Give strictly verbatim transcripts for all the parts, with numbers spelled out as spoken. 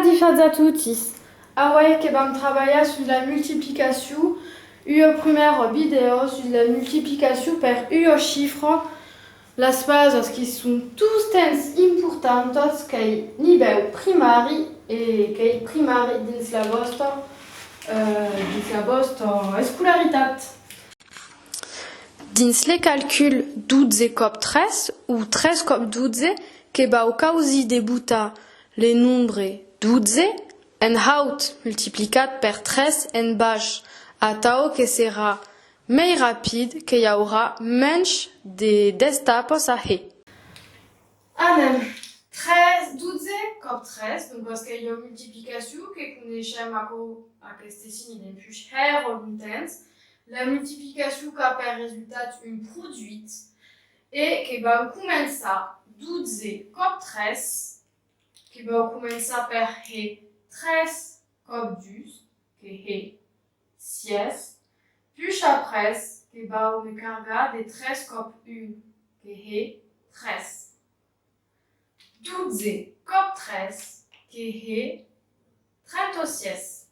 Adissiatz a totis! Auei que vam trabalhar sus la multiplicacion, ua prumèra vidèo sus la multiplicacion per ua chifra. Las basas que son tostemps importantas, qu'ei nivèu primari e qu'ei primari dins la vòsta, eh, dins la vòsta escolaritat. Dins le calcul dotze còp tres o tres còp dotze, que vau causir de botar le nombre dotze en haut multiplicat per tres en baish, atau que serà mei rapid, que i aurà mensh de d'etapas a hèr. Anem. Tres, dotze còp tres, doncas qu'ei ua multiplicacion que coneishem aquò, aqueste signe dempuish hèra longtemps. La multiplicacion qu'a per resultat un produit e que vau començar dotze còp tres, que vau començar per hèr tres còp dus, que hè sièis, puish après que vau me cargar de tres còp un, que hè tres. Dotze còp tres, que hè trenta-sièis.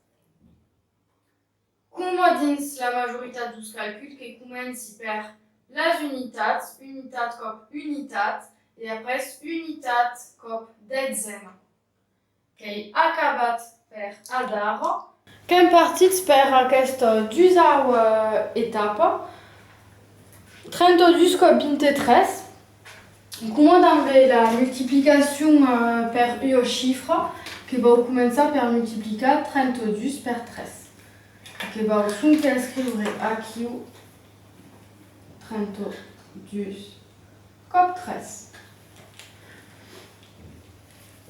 Coma dins la majoritat deus calculs que comenci per las unitats, unitat còp unitat, e après unitat còp detzena. Qu'ei acabat per adara. Qu'èm partits per aquesta dusau, eh, etapa. Trenta-dus còp vint-e-tres. Coma dambe la multiplicacion, eh, per ua chifra, que vau començar per multiplicar trenta-dus per tres. Que vau sonque escriure aquiu trenta-dus còp tres.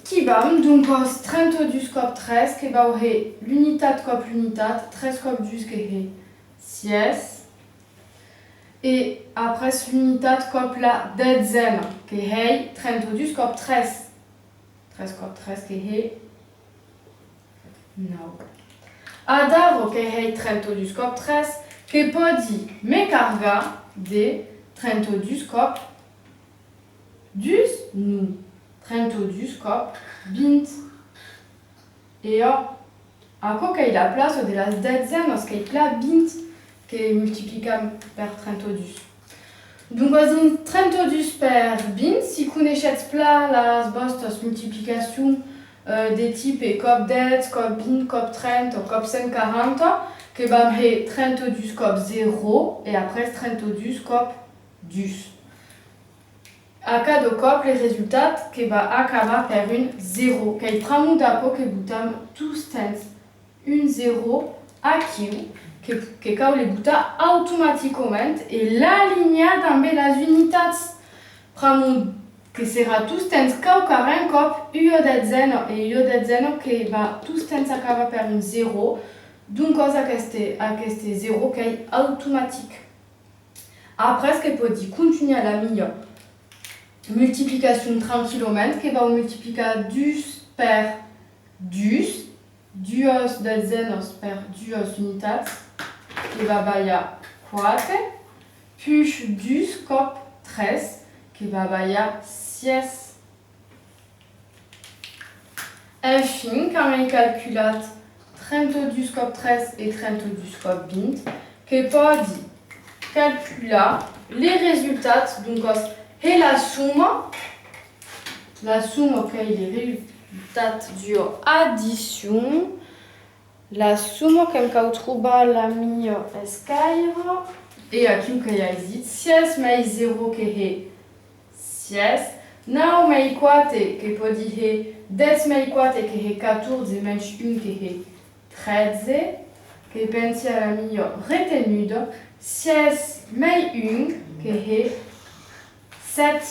Qu'i vam, doncas trenta-dus còp tres, que vau hèr l'unitat còp l'unitat, tres còp dus que hè sièis, e après l'unitat còp la detzena, que hè trenta-dus còp tres. Tres còp tres que hè nau. Adara que hè trenta-dus còp tres, que pòdi me cargar de trenta-dus còp dus, non, trenta-dus còp vint. E òc, aquò qu'ei la plaça de las detzenas, qu'ei plan vint que multiplicam per trenta-dus. Doncas, dins trenta-dus per vint, si coneishetz plan las vòstas multiplicacions, eh, de tipe còp dètz, còp vint, còp trenta, còp cent quaranta, que vam hèr trenta-dus còp zèro e après trenta-dus còp dus. A cada còp, le resultat que va acabar per un zèro. Qu'ei pr'amor d'aquò que botam tostemps un zèro aquiu, que, que cau le botar automaticament e l'alinhar dambe las unitats. Pr'amor que serà tostemps quauquarren còp ua detzena, e ua detzena que va tostemps acabar per un zèro, doncas aqueste, aqueste zèro qu'ei automatic. Après que pòdi contunhar la mia multiplicacion tranquillament, que vau multiplicar dus per dus, duas detzenas per duas unitats, que va balhar quate, puish dus còp tres, que va balhar sièis. Enfin, quand ai calculat trenta-dus còp tres e trenta-dus còp vint, que pòdi calcular le resultat, doncas, hè la soma, la soma qu'ei le resultat d'ua addicion, la soma que'm cau trobar la mia escaira, e aquiu qu'ei aisit, sièis mei zèro que hè sièis, nau mei quate que pòdi hè dètz mei quate que hè catorze mensh un que hè tretze, que pensi a la mia retenuda, sièis mei un que hè sèt.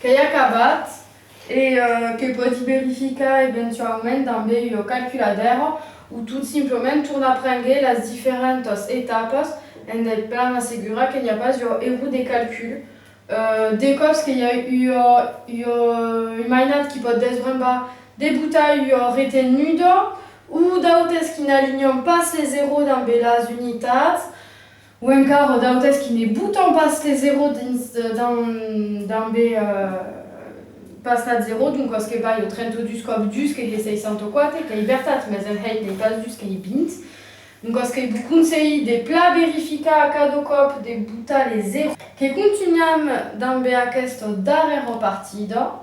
Qu'ei acabat e, eh, que pòdi verificar eventuaument dambe ua calculadèra o tot simplament tornar prénguer las diferentas etapas en plan assegurar que n'i a pas ua error de calcul. Eh, de còps que i a ua, ua, un mainat qui pòt desbrembar de botar ua retenuda o d'autes qui n'alinhan pas le zèro dambe las unitats. O encara d'autes qui ne botan pas le zèro dins, eh, dam-, dambe, eh, Pas nat zèro, doncas que balha trenta-dus còp dus que hè seissanta-quatre, qu'ei vertat, mès en hèit n'ei pas dus, qu'ei vint. Doncas que vos conselhi de plan verificar a cada còp de botar le zèro. Que contunham dambe aquesta darrèra partida,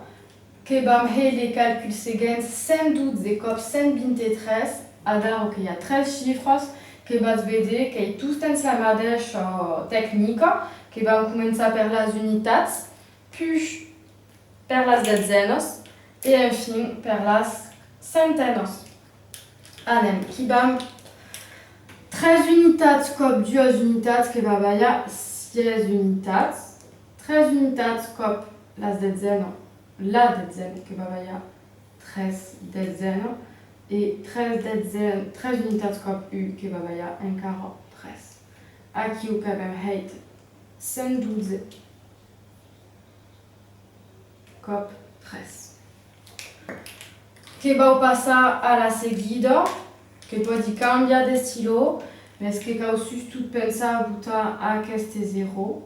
que vam hèr le calcul seguent, cent dotze còp cent vint-e-tres, adara que i a tres chifras, que vatz véder qu'ei tostemps la madeisha tecnica, que vam començar per las unitats, puish per las detzenas e, enfin, per las centenas. Anem, qu'i vam. Tres unitats còp duas unitats que va balhar sièis unitats. Tres unitats còp las detzenas, la detzena que va balhar tres detzenas. E tres detzenas, tres unitats còp un que va balhar encara tres. Aquiu qu'avem hèit cent dotze còp tres. Que vau passar a la seguida, que pòdi cambiar d'estilò, mès que cau sustot pensar a botar aqueste zèro,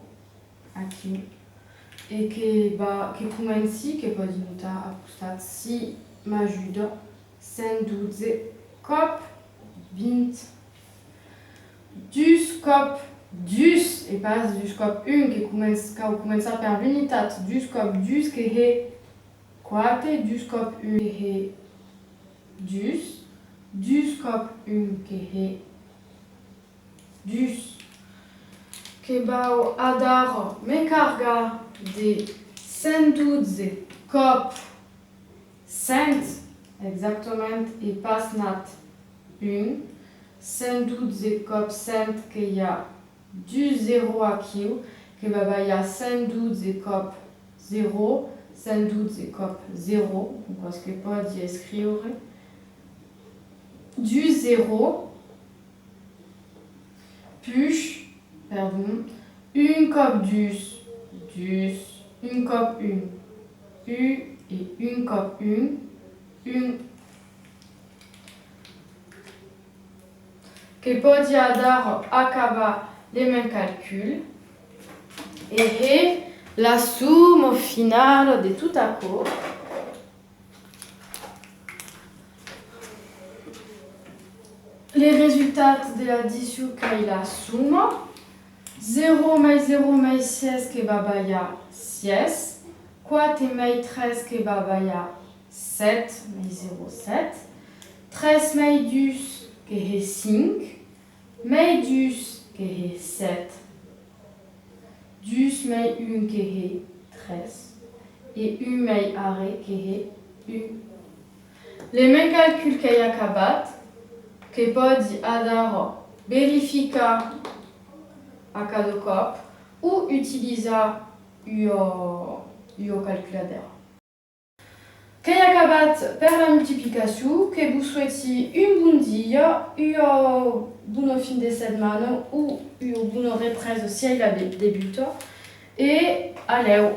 aquí, e que va, que comenci, que pòdi notar a costat, si m'ajuda, cent dotze còp vint. Dus còp dus, e pas dus còp un, que començ-, cau començar per l'unitat. Dus còp dus que hè quatre, dus còp un que hè dus, dus còp un que hè dus. Que vau adara me cargar de cent dotze còp cent, exactament, e pas nat un, cent dotze còp cent que i a dus zèro aquiu, que va balhar cent dotze còp zèro, cent dotze còp zèro, doncas que pòdi escriure dus zèro, puish, perdon, un còp dus, dus, un còp un, u, e un còp un, un. Que pòdi adara acabar le men calcul e hèr la soma finala de tot aquò. Le resultat de l'addicion qu'ei la soma. Zèro mei zèro mei sièis que va balhar sièis. Quatre mei tres que va balhar sèt, mei zèro sèt. Tres mei dus que hè cinc. Mei dus que hè sèt. Dus mei un que hè tres. E un mei arré que hè un. Le men calcul qu'ei acabat, que pòdi adara verificar a cada còp o utilizar ua, ua calculadèra. Qu'ei acabat per la multiplicacion, que vos soeti un bon dia, ua bona fin de setmana o ua bona represa si ei la de-, debuta, e a lèu!